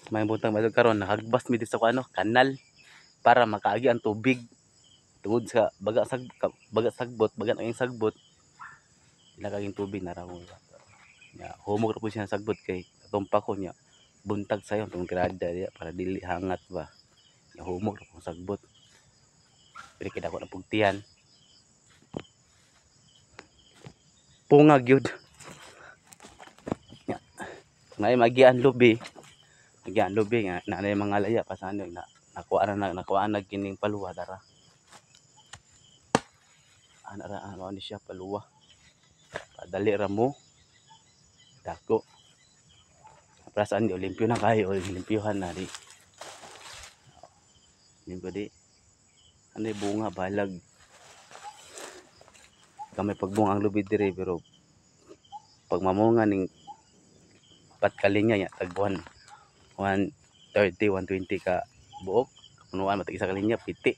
May buntag mga idol, karon nakagbas mi dito sa ano, kanal para makaagi ang tubig. Tungod sa baga sag baga sagbot, baga ang sagbot. Ilagay tubig na ra mo. Nya humog ra po siya sagbot kay tumpa ko niya. Buntag sayo tong tirada diya para dili hangat ba. Nya humog ra po sagbot. Pero kay dako na pugtian. Pungag yun. Nya. Kung naay magian lubi, magian lubi nga na mga laya pa sa ano na nakuha na nakuha na kining paluwa dara. Ana ra ano ni siya paluwa. Padali ra mo. Dako. Para saan di limpyo na kayo, limpyohan na di. Limpyo di. Ano yung bunga balag. Kami pagbunga ang lubi dire pero pag mamunga ning pat kalinya nya tag 1 130 120 ka buok kapunuan matag isa ka linya, piti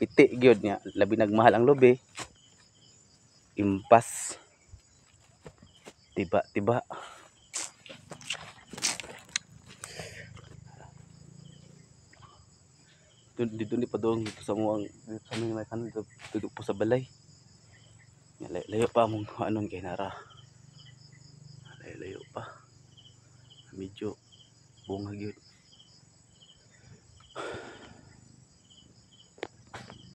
piti gyud. Nya labi nagmahal ang lubi, impas tiba tiba. Dito ni padung dito sa muang dito sa may kanal dito, dito po sa balay. Nya, layo, layo pa among anon kay nara, layo layo pa, medyo bunga gyud.